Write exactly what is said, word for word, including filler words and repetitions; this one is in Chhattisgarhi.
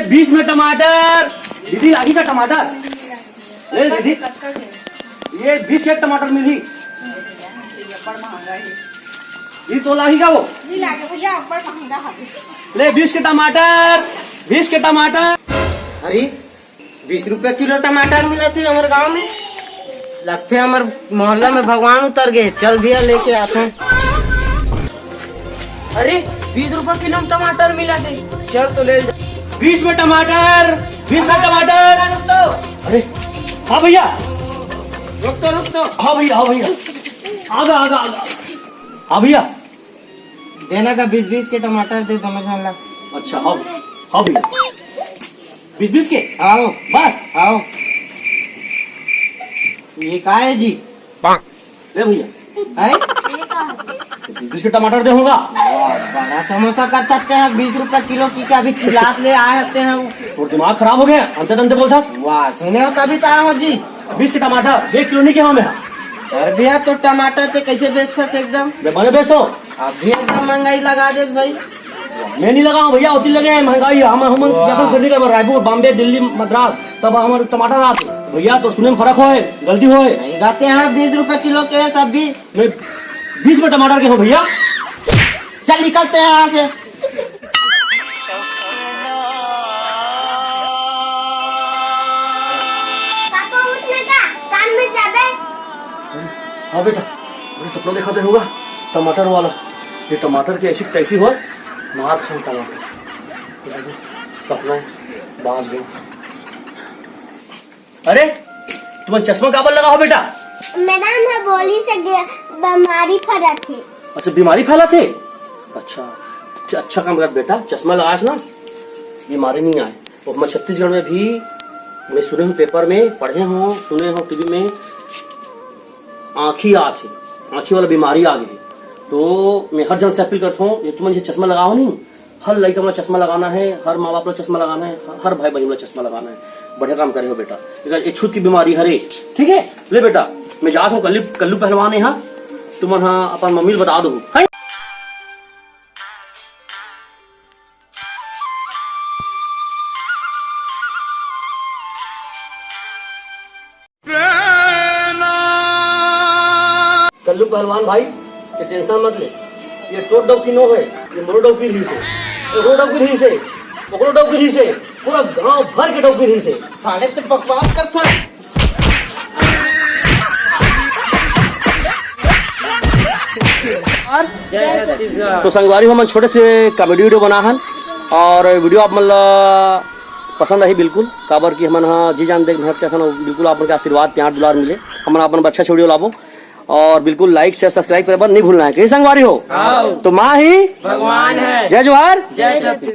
बीस में टमाटर। दीदी, लागी का टमाटर? ले दीदी, ये बीस के टमाटर मिली। ये तो लागी का वो? ले, बीस के टमाटर, बीस के टमाटर। अरे, बीस रुपया किलो टमाटर मिलत हे हमर गांव में। लगथे हमर मोहल्ला में भगवान उतर गे। चल भैया, लेके आथन। अरे, बीस रुपया किलो में टमाटर मिलत हे, चल तो ले। बीस में टमाटर, बीस में टमाटर। रुक तो। अरे, हाँ भैया। रुक तो, रुक तो। हाँ भैया, हाँ भैया। आगा, आगा, आगा। हाँ भैया। देना का बीस बीस के टमाटर दे दोनों झन ला। अच्छा, हाँ, हाँ भैया। बीस बीस के? आओ। बस? आओ। ये का है जी? ले भैया। है? बीस बीस के टमाटर दे होगा। वाह, बड़ा समोसा कर सकते हैं, बीस रुपया किलो की क्या अभी चिल्लात ले आए हते हैं वो। तोर दिमाग खराब हो गया, अंते तंते बोलथस। वाह, सुने हो तभी तो आए हो जी। बीस के टमाटर, एक किलो नहीं के हमें। अरे भैया, तो टमाटर ते कैसे बेचथस एकदम? मैं बने बेचता हूँ। अभी एकदम महंगाई लगा देस भाई। मैं नहीं लगाऊं भैया, उतनी लगे हैं महंगाई। हम हम वाह। जब खरीदी कर रायपुर, बॉम्बे, दिल्ली, मद्रास, तब हमारे टमाटर आते। भैया, तो सुने में फर्क होए, गलती होए। नहीं रहते हैं बीस रुपए किलो के सब भी। मैं बीस में टमाटर के हूँ भैया। चल, निकलते हैं यहाँ से। पापा, उठ ना का, काम में जाबे। हाँ बेटा, अरे सपना देखा तो होगा, टमाटर वाला। ये टमाटर की ऐसी तैसी हो, मार खाऊं टमाटर। सपना है, बांच गया। अरे, तुमन चश्मा काबर लगा हो बेटा? मैडम ह बोलिस हे बीमारी फैलत हे। अच्छा, बीमारी फैलत हे? अच्छा, अच्छा, अच्छा काम करत बेटा, चश्मा लगास ना, बीमारी नहीं आए। और हमारे छत्तीसगढ़ में भी मैं सुने हूँ, पेपर में पढ़े हूँ, सुने हूँ टीवी में, आँखी आत हे, आँखी वाला बीमारी आ गई। तो मैं हर जन से अपील करता हूँ, ये तुमन जे चश्मा लगाओ नहीं, हर लइका मन ला चश्मा लगाना है, हर माँ बाप ला चश्मा लगाना है, हर भाई बहन ला चश्मा लगाना है। बढ़िया काम करे हो बेटा। एक, एक छूत की बीमारी हरे, ठीक है? ले बेटा, मैं जात हूँ कल्लू, कल्लू पहलवान है, हाँ? तुमन हाँ अपन मम्मी ला बता दो, हैं? कल्लू पहलवान भाई, ते टेंशन मत ले, ये तोर डौकी नो है, ये मोर डौकी रहिस हे, ओकरो डौकी रहिस हे, ओकरो डौकी रहिस हे, पूरा गांव भर के डौकी रहिस हे। साले ते बकवास करता है। और जय छत्तीसगढ़। तो संगवारी हो, हमन छोटे से कॉमेडी वीडियो बना हन और वीडियो आप मन ला पसंद आही बिल्कुल, काबर कि हमन हा जी जान देख मेहनत करथन, बिल्कुल आप मन के आशीर्वाद, प्यार, दुलार मिले, हमन अपन अच्छा से वीडियो लाबो। और बिल्कुल like, share, subscribe करे बर नहीं भूलना है। कही संगवारी हो? हाँ। तो माँ ही भगवान है। जय जोहार। जय छत्तीसगढ़।